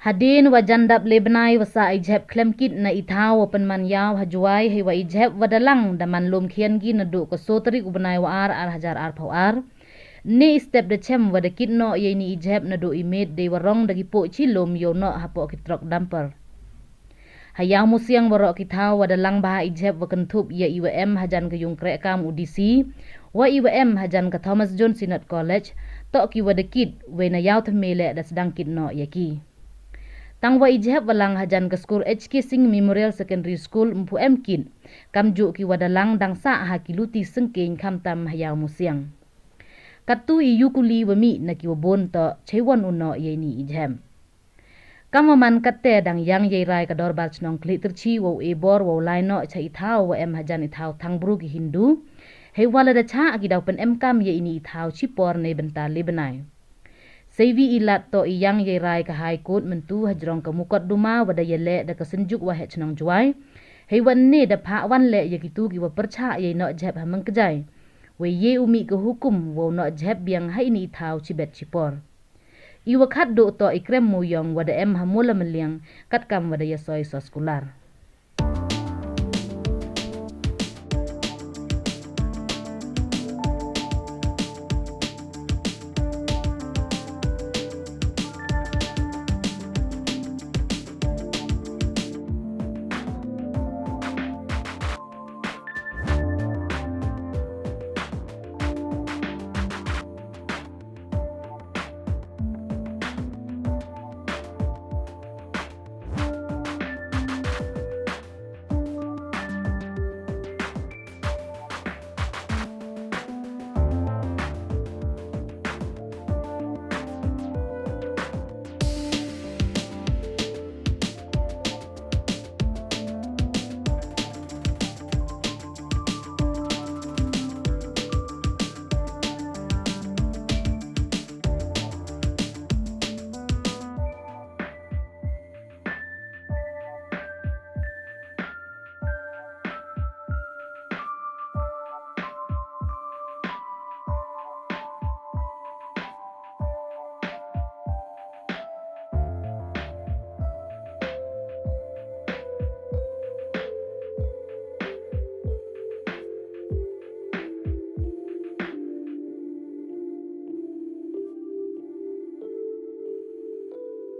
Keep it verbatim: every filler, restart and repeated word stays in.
Hadien wa jan dap le bnai wa sah i jhep khlem kit na i thaw wa pynman yaw ha Jowai, heiwa i jhep wa da lang da man lum khian ki nadooh ka soo tarik u bnai wa ar, ar hajar arphaw ar. Ynne i step da chem wa da kit noh ya ini i jhep nadooh i miet deiwa rong da ki pooh chi lum yow noh hapoh ki truck dumper. Ha Iawmusiang waroh ki thaw wa da lang bha i jhep wa kynthup ya iwa em hajan ka yung krehkaam u DC, wa iwa em hajan ka Thomas Jones Synod College, toh kiwa da kit, wei na yaw thymme leh da sdang kit noh ya ki. Tangwa i jhep wa lang hajan ka skur H K Singh Memorial Secondary School ympu em kit, kamjooh kiwa da lang dang sah ha ki luti syngkeiñ khamtam ha Iawmusiang. Kattu i yukuli wa mih na kiwa boon toh cheiwon u noh ya ini i jhep. Kamwa man kattæ dang yang yei rai ka dorbar chnong Khliehtyrchi wow e bor wow lai noh cha i thaw wa em hajan i thaw thangbru ki Hindu, heiwa lada chah ki daw pynemkaam ya ini i thaw chipor neibynta le bnai. Seiwi i laad toh i yang yei rai ka High Court myntu hajrong ka mukotduma wa da yaleh da ka Synjuk Waheh Chnong Jowai, heiwa ynne da phah wan leh ya kitu kiwa pyrchah yei noh jhep ha Mynkjai, wei ye u mih ka hukum wow noh jhep biang ha ini i thaw chibet chipor. Iwa khaddooh toh i krem mooyong wa da em ha Mawlamyliang, katkam wa da yasoi soskular.